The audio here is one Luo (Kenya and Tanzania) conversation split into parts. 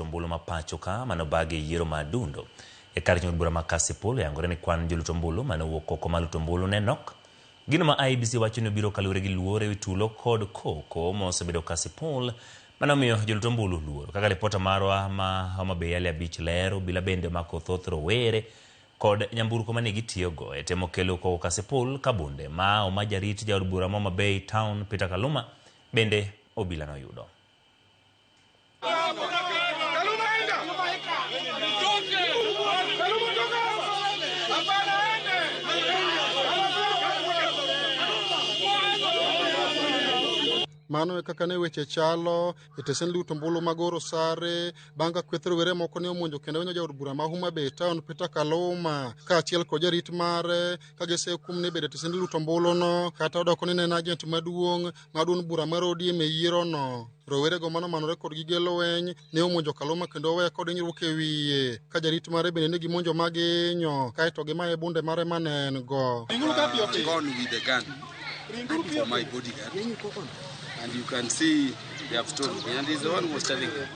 Ombulu ma pacho ka mane obagi e yiero ma Adundo e kar od bura ma Kasipul oyangore ni kwan jolut ombulu mane owuok oko mar luto ombulu ne nok. Gino ma IEBC wacho ni obiro kaluwore gi luor ewi tulo kod koko mosebedo Kasipul mane omiyo jolut ombulu luoro. Kaka ripota marwa ma Homa Bay Ali Abich lero, obila bende omako thoth rowere kod nyamburko mane gitiyogo e temo kelo koko Kasipul ka bunde ma oma jarit jaod bura ma Homa Bay Town Peter Kaluma bende obila noyudo. Mano e kaka ne weche chalo e tesend luto ombulu mag oro sare bang' ka kweth rowere moko ne omonjo kendo winyo jaod bura ma Homa Bay Town Peter Kaluma kaachiel kod jarit mare ka gisekum ni bedo e tesend luto ombuluno kata odoko ni ne en agent maduong' mar duond bura mar ODM e yierono. Rowerego manomanore kod gige lweny ne omonjo Kaluma kendo oweye kod hinyruok e wiye ka jarit mare bende ne gimonjo ma gihinyo kaeto gimaye bunde mare mane en go. Gone with the gun for my bodyguard. And you can see they have stolen me. And he's the one who was telling them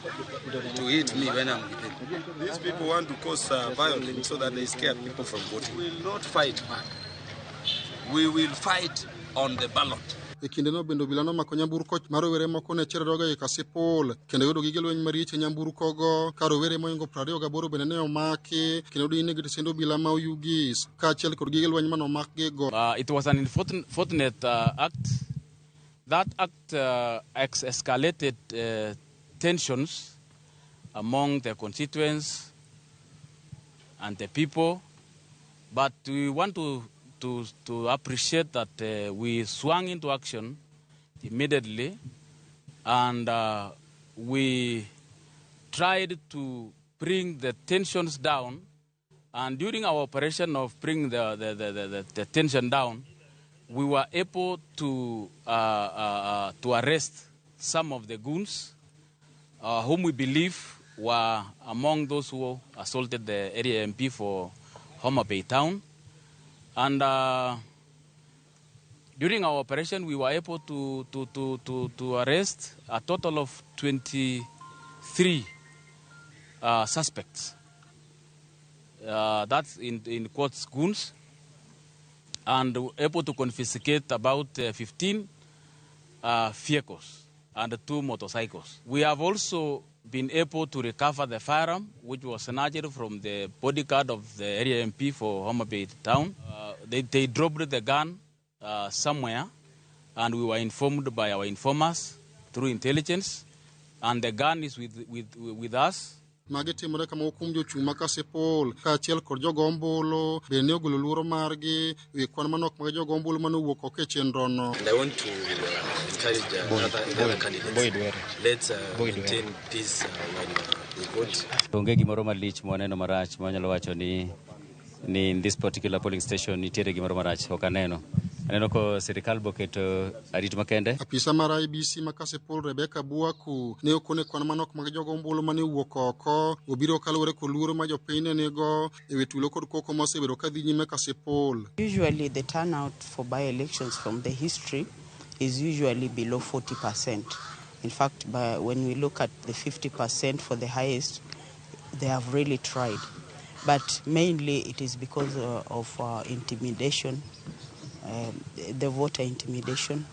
to hit me when I'm with him. These people want to cause violence so that they scare people from voting. We will not fight back. We will fight on the ballot. E kindeno bende obila nomako nyamburko mar rowere moko ne chiroga e Kasipul kendo yudo gige lweny maricho e nyamburkogo ka rowere mohingo 28 bende ne omaki kendo odinegi e tesend obila ma Oyugis kaachiel kod gige lweny mane omakgigo. It was an unfortunate act. That act escalated tensions among the constituents and the people. But we want to appreciate that we swung into action immediately and we tried to bring the tensions down. And during our operation of bringing the tension down, we were able to arrest some of the goons whom we believe were among those who assaulted the area MP for Homa Bay Town. And during our operation, we were able to arrest a total of 23 suspects. That's in quotes goons, and able to confiscate about 15 vehicles and 2 motorcycles. We have also been able to recover the firearm, which was snatched from the bodyguard of the area MP for Homa Bay Town. They dropped the gun somewhere, and we were informed by our informers through intelligence, and the gun is with us. Magi timore kama kuom jochung' ma Kasipul kaachiel kod jogo ombulu bende ne ogolo luoro margi e wi kwan manok mag jogo ombulu mane owuok oko e chenrono. And I want to encourage other candidates. Let's maintain peace when we vote. Onge gimoro malich mwaneno marach mwanyalo wacho ni in this particular polling station nitiere gimoro marach ok aneno. Aneno ko sirikal boketo arit makende. Apisa mar IEBC ma Kasipul Rebecca Buaku ne okone kwan manok mag jogo ombulu mane owuok oko obiro kaluwore kod luoro ma jopiny ne nigo e wi tulo kod koko mosebedo ka dhi nyime Kasipul. Usually the turnout for by-elections from the history is usually below 40%. In fact, when we look at the 50% for the highest, they have really tried. But mainly it is because of intimidation, the voter intimidation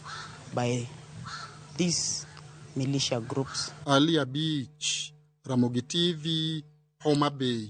by these militia groups. Ali Abich, Ramogi TV, Homa Bay.